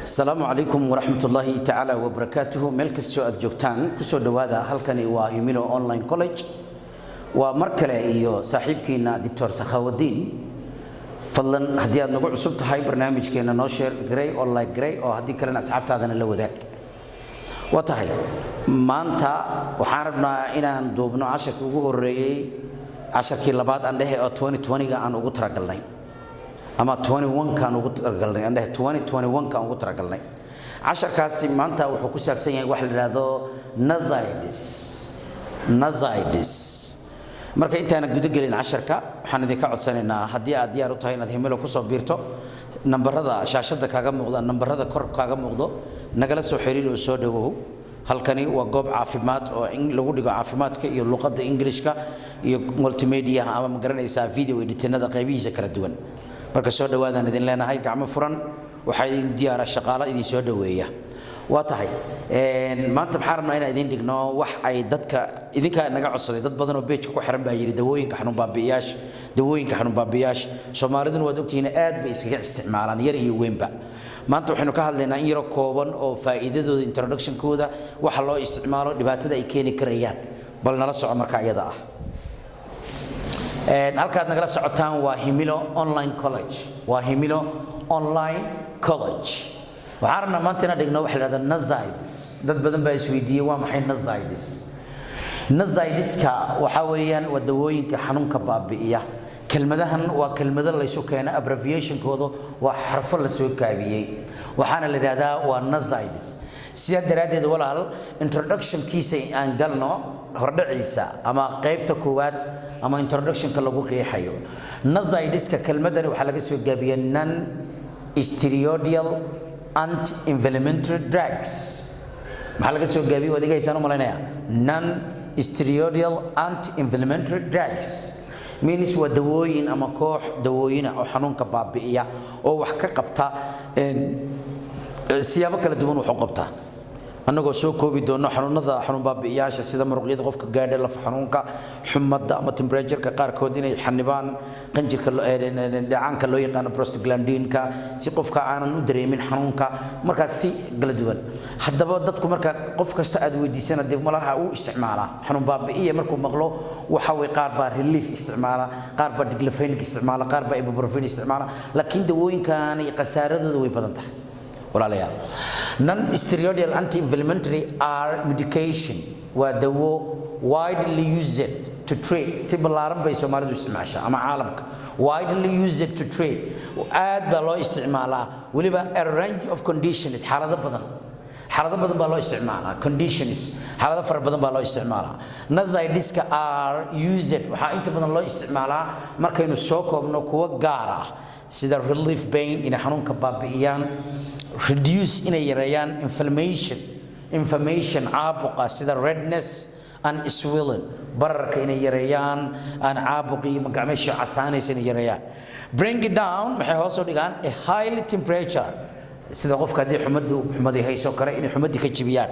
Asalaamu calaykum waraxmat ullaahi tacaala wabarakaatuhu. Meel kastoo aad joogtaan, kusoo dhowaada. Halkani waa Himilo Online College, waa mar kale iyo saaxiibkiina Doctor Sakhawadiin. Fadlan, haddii aad nagu cusub tahay, barnaamijkeena noo share garey oo like garey, oo haddii kalena asxaabtaadana la wadaag. Waa tahay, maanta waxaan rabnaa inaan duubno casharkii ugu horeeyey, casharkii labaad aan dhehe, oo 2020-ga aan ugu talagalnay ama 21-kaan ugu talagalnay aan dhehe, 2021-kaan ugu talagalnay. Casharkaasi maanta wuxuu ku saabsan yahay waxa la yidhaahdo NSAIDs. NSAIDs. Marka intaana guda gelin casharka, waxaan idinka codsanaynaa, haddii aad diyaar u tahay inaad Himilo kusoo biirto, nambarada shaashadda kaaga muuqda, nambarada kor kaaga muuqdo, nagala soo xiriir oo soo dhawow. Halkani waa goob caafimaad oo in lagu dhigo caafimaadka iyo luqadda Ingilishka iyo multimedia ama, magaranaysaa, video editinada qaybihiisa kala duwan. Marka soo dhawaadaan idin leenahay, gacmo furan. Waxaa idin diyaara shaqaalo idin soo dhaweeya. Waa tahay, maanta maxaan rabnaa inaan idin dhigno? Wax ay dadka idinkaa naga codsaday. Dad badan oo page-ka ku xiran baa yidhi dawooyinka xanuun baabi'iyaasha, dawooyinka xanuun baabi'iyaasha. Soomaaliduna waad ogtihiin, aad bay iskaga isticmaalaan, yar iyo weynba. Maanta waxaynu ka hadlaynaa in yaro kooban oo faa'iidadooda, introductionkooda, waxa loo isticmaalo, dhibaatada ay keeni karayaan. Bal nala soco. Marka iyada ah, halkaad nagala socotaan waa Himilo Online College, waa Himilo Online College. Waxaan rabnaa maanta inaan dhigno waxa la yidhahda NSAIDs. Dad badan baa isweydiiyey, waa maxay NSAIDs? NSAIDska waxaa weeyaan waa dawooyinka xanuunka baabi'iya. Kelmadahan waa kelmado laysu keeno, abbreviationkoodu waa xarfo lasoo kaabiyey, waxaana la yidhahdaa waa NSAIDs. Sidaa daraaddeed, walaal, introductionkiisa aan galno, hordhaciisa ama qaybta koowaad ama introductionka lagu qeexayo NSAIDska. Kelmadani waxaa laga soo gaabiyey non steroidal anti-inflammatory drugs. Maxaa laga soo gaabiyey? Waad iga haysaan u malaynaya. Non steroidal anti-inflammatory drugs means waa dawooyin ama koox dawooyina oo xanuunka baabi'iya oo wax ka qabta, siyaabo kala duwan wax u qabta. Annagoo soo koobi doono xanuunada, xanuun baabi'iyaasha sida muruqyada qofka gaadha, laf xanuunka, xumadda ama temperatureka qaarkood inay xanibaan, qanjirka dheecaanka loo yaqaano prostaglandinka, si qofka aanan u dareemin xanuunka, markaas si kala duwan. Haddaba dadku marka qof kasta aad weydiisana, dee malaha uu isticmaalaa xanuun baabi'iya markuu maqlo, waxa way qaar baa Relief isticmaala, qaar baa diclofenac isticmaala, qaar baa ibuprofen isticmaala, laakiin dawooyinkani khasaaradooda way badan tahay, walaalayaal. Non steroidal anti-inflammatory are medication, waa dawo widely used to treat, si ballaaran bay Soomaalidu isticmaashaa ama caalamka, widely used to treat, aad baa loo isticmaalaa weliba, a range of conditions, xaalado badan, xaalado badan baa loo isticmaalaa, conditions, xaalado fara badan baa loo isticmaalaa. NSAIDska are used, waxaa inta badan loo isticmaalaa, markaynu soo koobno, kuwo gaar ah sida relief pain, inay xanuunka baabi'iyaan, reduce, inay yareeyaan inflammation, inflammation, caabuqa, sida redness and swelling, bararka inay yareeyaan, aan caabuqii magacmeesha casaanaysa inay yareeyaan, bring it down, maxay hoos u dhigaan, a highly temperature, sida qofka haddii xumadu xumadii hayso kale inay xumadii ka jibiyaan,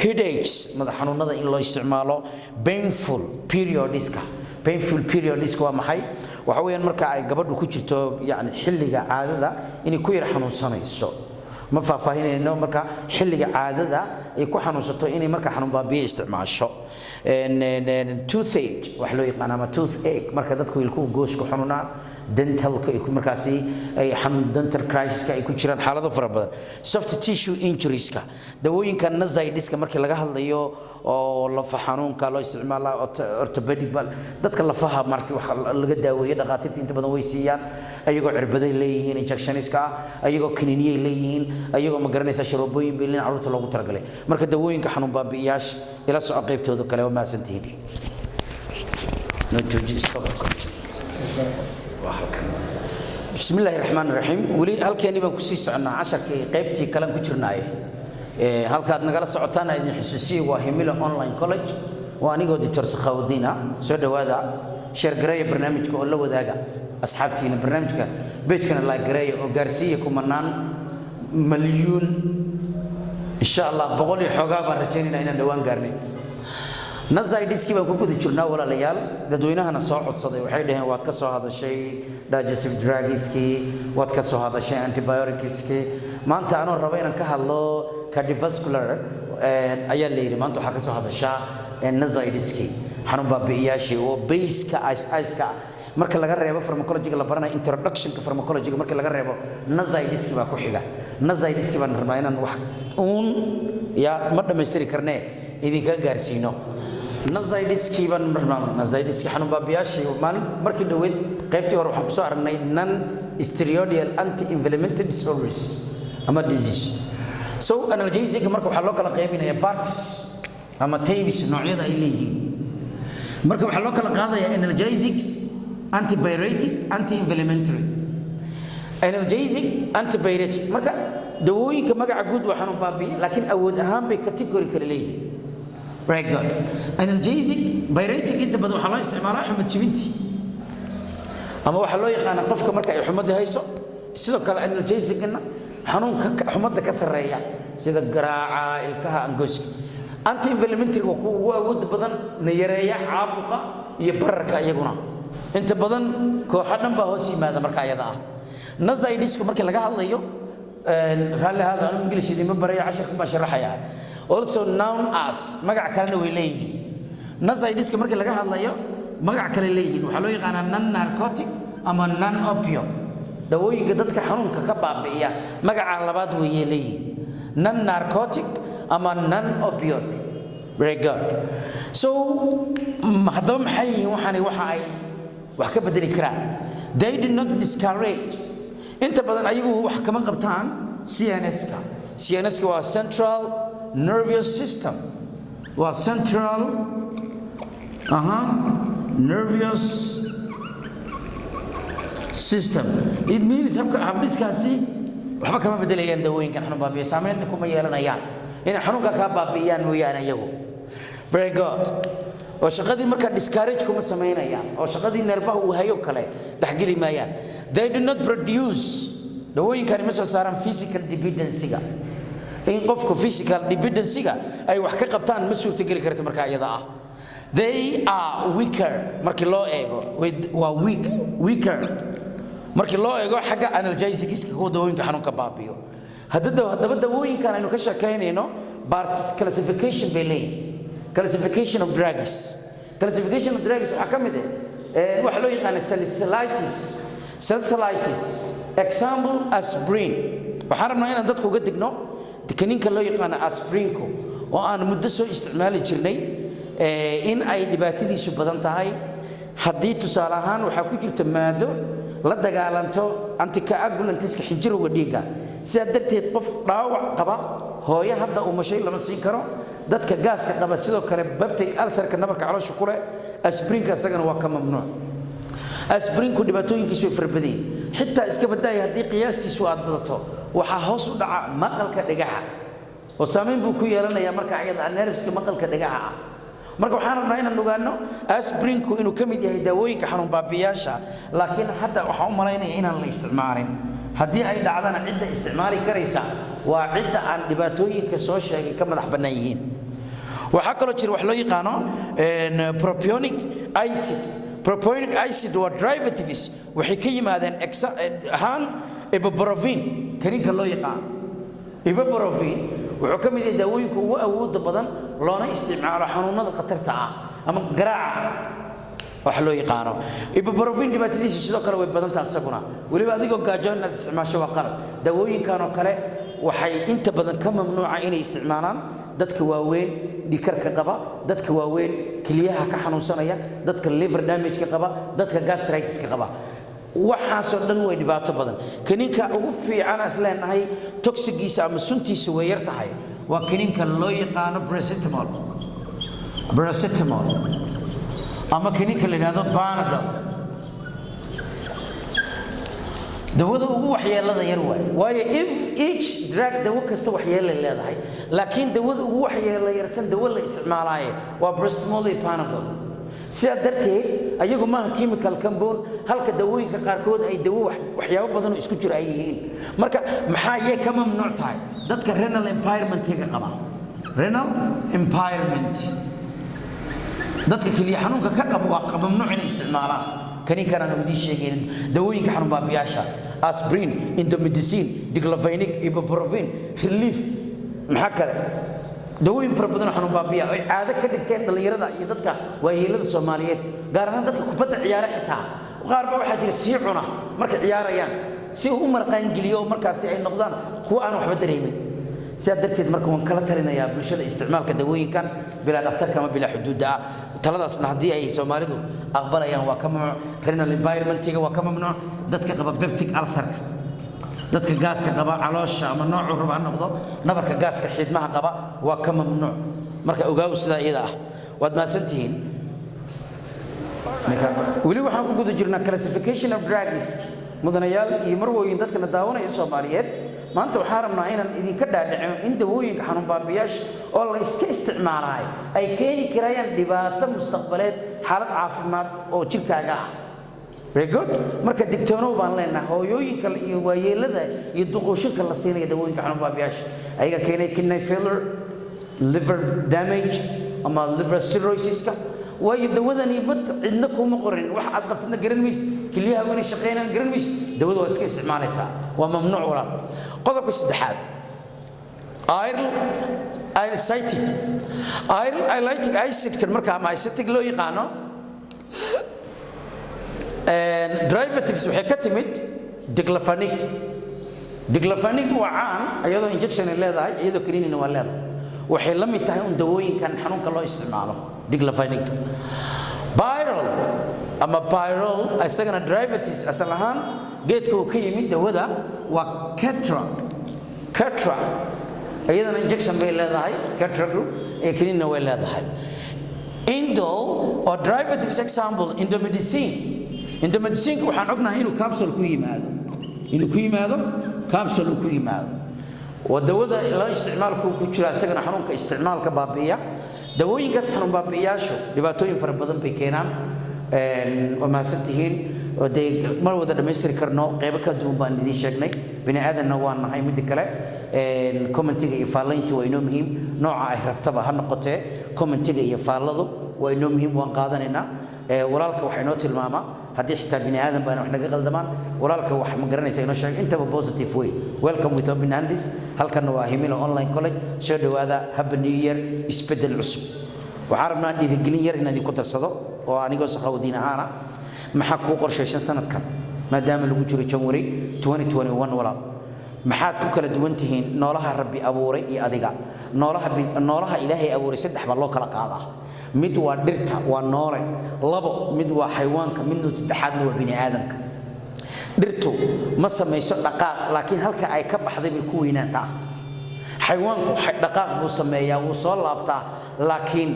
headaches, madax xanuunada in loo isticmaalo, painful periodiska. Painful periodiska waa maxay? Waxa weeyaan marka ay gabadhu ku jirto, yani, xilliga caadada inay ku yar xanuunsanayso. Ma faahfaahinayno. Marka xilliga caadada ay ku xanuunsato, inay marka xanuun baabiye isticmaasho. Toothache wax loo yaqaan ama toothache, marka dadku ilkuhu goosku xanuunaan, dentalka ay ku markaasi ay xanuun, dental crisiska ay ku jiraan, xaalado fara badan, soft tissue injurieska. Dawooyinka NSAIDska markii laga hadlayo oo lafa xanuunka loo isticmaalaa, orthopedic bal dadka lafaha marti wax laga daaweeyo, dhakhaatiirta inta badan way siiyaan, ayagoo cirbaday leeyihiin, injectioniska ah, ayagoo kiniiniyay leeyihiin, ayagoo, ma garanaysaa, sharoobooyin bay leeyihiin carruurta loogu talagalay. Marka dawooyinka xanuun baabi'iyaasha ila soco qaybtooda kale. Waa mahadsantihiin. Noo jooji, stop. Waa halkan. Bismi illaahi raxmaan raxiim. Weli halkeenii baan kusii soconnaa, casharkii qaybtii kalen ku jirnaaye. Halkaad nagala socotaan, idin xusuusiyey, waa Himilo Online College, waa anigoo Doctor Sakhawudiin ah. Soo dhowaada, share gareeya barnaamijka oo la wadaaga asxaabtiina barnaamijka, page-kana like gareeya oo gaarsiiya kumanaan malyuun, insha Allah. 100 iyo xoogaa baan rajaynaynaa inaan dhowaan gaarnay. NSAIDs-kii baan ku guda jirnaa, walaalayaal. Dadweynahana soo codsaday waxay dhaheen, waad ka soo hadashay digestive drugs-kii, waad ka soo hadashay antibiotics-kii, maanta anoo raba inaan ka hadlo cardiovascular ayaa la yidhi maanta waxaa ka soo hadashaa NSAIDs-kii, xanuun baabi'iyaashii oo base-ka ice-ka marka laga reebo pharmacology la baranayo, introduction-ka pharmacology marka laga reebo, NSAIDs-kii baa ku xiga. NSAIDs-kii baan rabnaa inaan wax uun yaa ma dhammaystiri karnee idinkaga gaarsiino. NSAIDs-kii baan rabnaa, NSAIDs-kii, xanuun baabi'iyaashii. Maalin markii dhoweyd qaybtii hore waxaan kusoo aragnay non steroidal anti inflammatory disorders ama disease. So analgesic marka waxaa loo kala qaybinayaa parts ama types, noocyada ay leeyihiin. Marka waxaa loo kala qaadayaa analgesics, antipyretic, anti-inflammatory. Analgesic, antipyretic, marka dawooyinka magaca guud waa xanuun baabi'iye, laakiin awood ahaan bay category kale leeyihiin. Very good. Analgesic, pyretic inta badan waxaa loo isticmaalaa xumad jebintii ama waxaa loo yaqaanaa qofka marka ay xumadda hayso. Sidoo kale analgesic-na xanuunka xumadda ka sarreeya sida garaaca, ilkaha, angooska. Anti-inflammatory waa kuwa ugu awood badan, na yareeya caabuqa iyo bararka. Iyaguna inta badan kooxo dhan baa hoos yimaada. Marka ayada ah NSAIDs-ku markii laga hadlayo, raalli ahaada, anu English idinma barayo, casharka baan sharaxayaa. Also known as, magac kalena way leeyihiin. NSAIDs-ka markii laga hadlayo magac kale leeyihiin, waxaa loo yaqaanaa non narcotic ama non opioid. Dawooyinka dadka xanuunka ka baabi'iya magaca labaad weeye leeyihiin, non narcotic ama non opioid. Very good. So haddaba maxay yihiin waxaani, waxa ay wax ka bedeli karaan? They do not discourage, inta badan ayagu wax kama qabtaan CNS-ka. CNS-ka waa central nervous system, waa central nervous system. It means habka habdhiskaasi waxba kama bedelayaan. Dawooyinkan xanuun baabi'iya saameyn kuma yeelanayaan, inay xanuunka kaa baabi'iyaan mooyaane iyagu. Very good. Oo shaqadii markaa discourage kuma samaynayaan, oo shaqadii neerbaha uu hayo kale dhexgeli maayaan. They do not produce, dawooyinkani ma soo saaraan physical dependency-ga. In qofku physical dependency-ga ay wax ka qabtaan ma suurtogeli karta markaa iyada ah. They are weaker markii loo eego, waa weak, weaker markii loo eego xagga analgesics-ka, kuwa dawooyinka xanuunka baabiyo. Haddaba dawooyinkan aynu ka sheekaynayno parts classification bay leeyihin. Classification of drugs, classification of drugs waxaa ka mid ah waxa loo yaqaana salicylates. Salicylates, example aspirin. Waxaan rabnaa inaan dadku uga digno kaniinka loo yaqaano aspirin-ku oo aan muddo soo isticmaali jirnay in ay dhibaatadiisu badan tahay. Haddii tusaale ahaan waxaa ku jirta maado la dagaalanto anticoagulants-ka, xinjirowga dhiigga. Sidaa darteed qof dhaawac qaba, hooyo hadda umashay lama siin karo. Dadka gaaska qaba, sidoo kale peptic ulcer-ka, nabarka caloosha ku leh, aspirin-ka isagana waa ka mamnuuc. Aspirin-ku dhibaatooyinkiisu way fara badan yihiin. Xitaa iska badaaya, haddii qiyaastiisu aad badato waxaa hoos u dhaca maqalka dhagaxa oo saameyn buu ku yeelanayaa marka ayada nerves-ka maqalka dhagaxa ah. Marka waxaan rabnaa inaan ogaano aspirin-ku inuu ka mid yahay daawooyinka xanuun baabiyaasha, laakiin hadda waxaan u malaynaya inaan la isticmaalin. Haddii ay dhacdana cidda isticmaali karaysa waa cidda aan dhibaatooyinka soo sheegay ka madax bannaan yihiin. Waxaa kaloo jira wax loo yaqaano propionic acid. Propionic acid waa derivatives, waxay ka yimaadeen ahaan ibuprofen. Kaniinka loo yaqaano ibuprofen wuxuu ka mid yahay daawooyinka ugu awooda badan loona isticmaalo xanuunada khatarta ah ama garaaca wax loo yaqaano. Ibuprofen dhibaatadiisa sidoo kale way badantaa isaguna. Weliba adigoo gaajoon inaad isticmaasho waa qalad. Daawooyinkan oo kale waxay inta badan ka mamnuuca inay isticmaalaan dadka waaweyn, dhiigkarka qaba, dadka waaweyn, keliyaha ka xanuunsanaya, dadka liver damage-ka qaba, dadka gastritis-ka qaba. Waxaasoo dhan way dhibaato badan. Kaniinka ugu fiican as leenahay toxic-giisa ama suntiisa way yar tahay waa kaniinka loo yaqaano paracetamol, paracetamol ama kaniinka la yidhahdo Panadol. Dawada ugu waxyeelada yar waay, waayo if each drug, dawo kasta waxyeelay leedahay, laakiin dawada ugu waxyeelo yarsan dawo la isticmaalaaye waa paracetamol iyo Panadol. Sidaa darteed ayagu maaha chemical compound, halka dawooyinka qaarkood ay dawo waxyaabo badan oo isku jira ay yihiin. Marka maxaa yee ka mamnuuc tahay? Dadka renal impairment-iga qaba, renal impairment. Dadka keliya xanuunka ka qaba waa mamnuuc inay isticmaalaan kaniinkan aan idiin sheegaynin. Dawooyinka xanuun baabiyaasha, aspirin, indomethacin, diclofenac, ibuprofen, Relief, maxaa kale, dawooyin fara badan oo xanuun baabiya ay caado ka dhigteen dhallinyarada iyo dadka waayeelada Soomaaliyeed, gaar ahaan dadka kubadda ciyaara. Xitaa qaar baa waxaa jira sii cuna markay ciyaarayaan si uu u marqaangeliyo oo markaasi ay noqdaan kuwa aan waxba dareemin. Sidaa darteed marka waan kala talinayaa bulshada isticmaalka dawooyinkan bilaa dhakhtarka ama bilaa xuduudda ah. Taladaasna haddii ay Soomaalidu aqbalayaan, waa ka mamnuuc. Renal impairmentiga waa ka mamnuuc. Dadka qaba peptic ulcerka, dadka gaaska qaba caloosha ama noocuu raba ha noqdo, nabarka gaaska xiidmaha qaba, waa ka mamnuuc. Marka ogaaw sidaa iyada ah. Waad mahadsantihiin. Weli waxaan ku guda jirnaa classification of drugs. Mudanayaal iyo marwooyin, dadkana daawanaya Soomaaliyeed, maanta waxaan rabnaa inaan idinka dhaadhicino in dawooyinka xanuun baabiyaasha oo la iska isticmaalaay ay keeni karayaan dhibaato mustaqbaleed, xaalad caafimaad oo jirkaaga ah. Very good. Marka digtoonow baan leenahay hooyooyinka iyo waayeelada iyo duqooshinka la siinaya dawooyinka xanuun baabiyaasha. Ayaga keenay kidney failure, liver damage ama liver cirrhosiska, waayo dawadani ma cidna kuma qorin, wax aad qabtidna garan maysid, kelyaha inay shaqeynayaan garan maysid, dawada waad iska isticmaalaysaa. Waa mamnuuc, walaal. Qodobka saddexaad, ilycitic ilytic acidkan marka ama acetic loo yaqaano derivatives waxay ka timid diclofenac. Diclofenac waa caan, iyadoo injection ay leedahay, iyadoo kaniinina waa leedahay. Waxay la mid tahay un dawooyinkan xanuunka loo isticmaalo diclofenac. Pyrrole ama pyrrole isagana derivatives, asal ahaan geedka uu ka yimid dawada waa Keppra. Keppra iyadana injection bay leedahay, Keppra ee kaniinina way leedahay. Indole or derivatives, example indomethacin. Indomethacin waxaan ognahay inuu capsule ku yimaado, inuu ku yimaado capsule uu ku yimaado. Waa dawada loo isticmaalku ku jira isagana xanuunka isticmaalka baabi'iya. Dawooyinkaas xanuun baabi'iyaashu dhibaatooyin fara badan bay keenaan. Waa mahadsantihiin. Oo dee mar wada dhammaystiri karno, qeybo ka duwan baan idiin sheegnay, bini aadanna waa nahay. Midda kale, commentiga iyo faallaynta waa inoo muhiim, nooca ay rabtaba ha noqotee. Commentiga iyo faalladu waa inoo muhiim, waan qaadanaynaa. Walaalka waxaa inoo tilmaamaa haddii xitaa bini aadan baan wax naga qaldamaan, walaalka wax ma garanaysa inoo sheeg, intaba positive way. Welcome with open hands. Halkanna waa Himilo Online College. Soo dhowaada. Happy New Year, isbeddel cusub. Waxaan rabnaa dhiirigelin yar inaan idinku darsado oo anigoo Sakhawdiin ahaana. Maxaa kuu qorshaysan sanadkan, maadaama lagu jiro January 2021? Walaal, maxaad ku kala duwan tihiin noolaha Rabbi abuuray iyo adiga? Noolaha, noolaha Ilaahay abuuray saddex baa loo kala qaadaa. Mid waa dhirta, waa noole. Labo, mid waa xayawaanka. Midna saddexaadna waa bini aadamka. Dhirtu ma samayso dhaqaaq, laakiin halka ay ka baxday bay ku weynaantaa. Xayawaanku dhaqaaq buu sameeyaa, wuu soo laabtaa, laakiin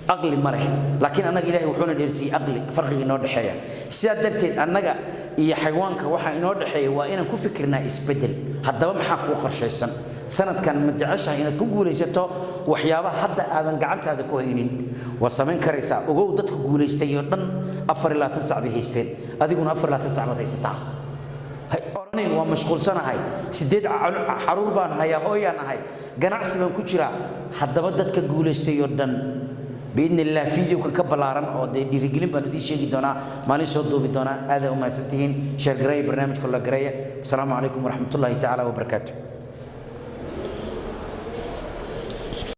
aqli ma leh. Laakiin annaga Ilahay wuxuuna dheersiiyey aqli. Farqiga inoo dhexeeya sidaa darteed annaga iyo xayawaanka waxaa inoo dhexeeya waa inaan ku fikirnaa isbeddel. Haddaba maxaa kuu qorshaysan sanadkan? Ma jeceshahay inaad ku guulaysato waxyaabaha hadda aadan gacantaada ku haynin? Waa samayn karaysaa. Ogow, dadka guulaystay oo dhan 24 sac bay haysteen, adiguna 24 sac baad haysataa. Hay odhanayn waa mashquulsanahay, sideed caruur baan hayaa, hooyaan ahay, ganacsi baan ku jiraa. Haddaba dadka guulaystay oo dhan, biidni illah, videokan ka ballaaran oo dee dhiirigelin baan idiin sheegi doonaa, maalin soo duubi doonaa. Aad u mahadsantihiin. Share gareeya barnaamijka, la gareeya. Asalaamu calaykum waraxmatullaahi tacaala wabarakaatu.